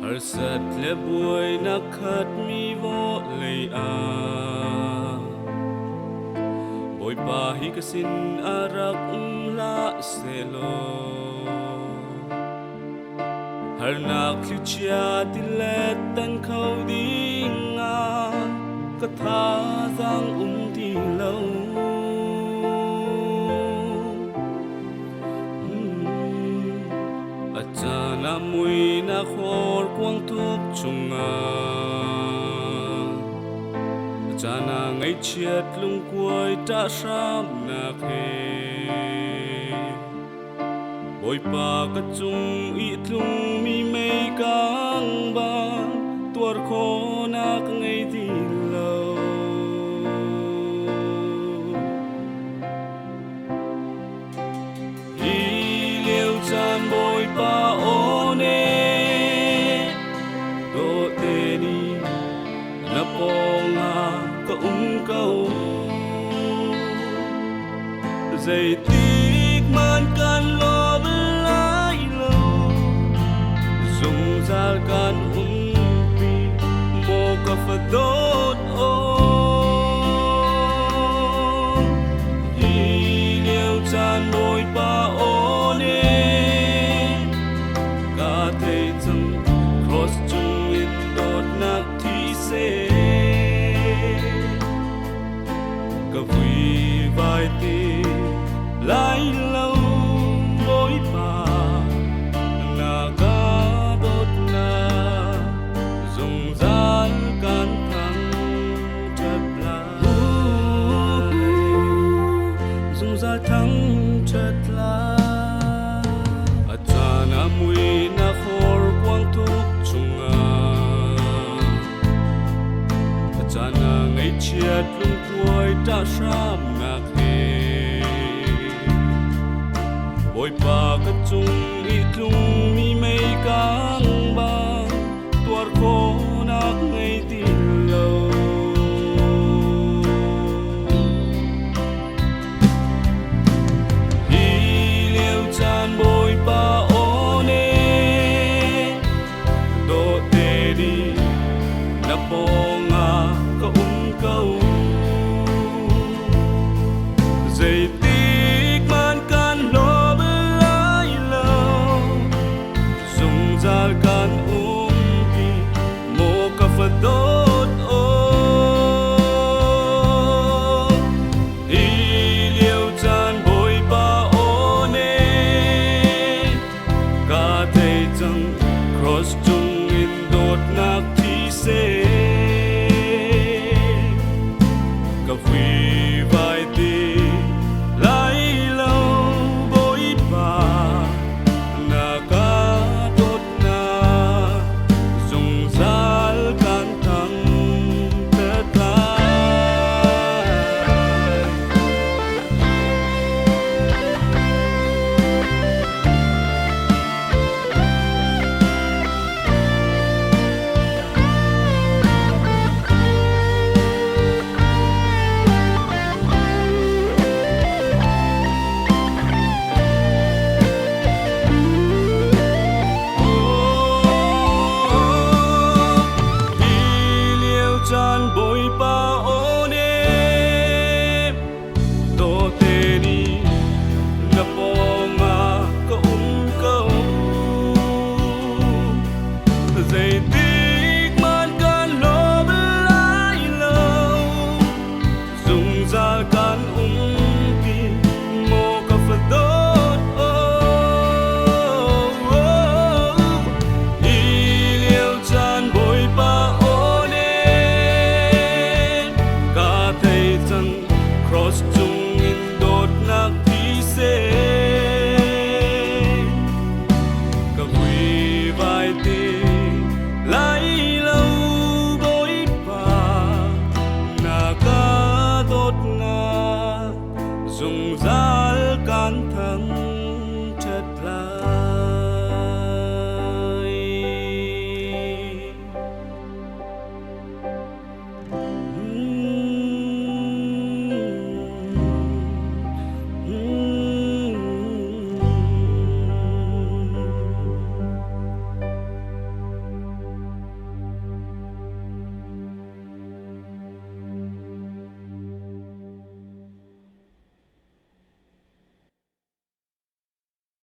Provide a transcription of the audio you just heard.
Harsat le buainak khatmi vawlei ah Bawipa hi ka sin a rak um hlah sehlaw Harnak thlichia tilet tan kho ding ah ka thazaang um ti lo. A caan ah muinak horkuang tuk chungah a caan ah ngaihchiat lungkuai ṭah hramnak he Bawipa ka cung i tlungmi mei kang bang tuar khawhnak ngei ti lo. Hi lio caan Bawipa aw ne dawte ni na pawngah ka um ko. Zeitik man kan lawm lai lo, zungzal kan umpi maw ka fa dawt aw. Hi lio caan Bawipa aw ne ka thei cang cross cung in dawtnak thi seh. Ka vui vai ti lai lo Bawipa na ka dawtnak zungzal kan thangṭhat lai. Zungzal thangṭhat lai. A caan a mui na horkuang tuk chungah a caan ah ngaihchiat lungkuai ṭah hramnak he Bawipa ka cung i tlungmi mei kang bang.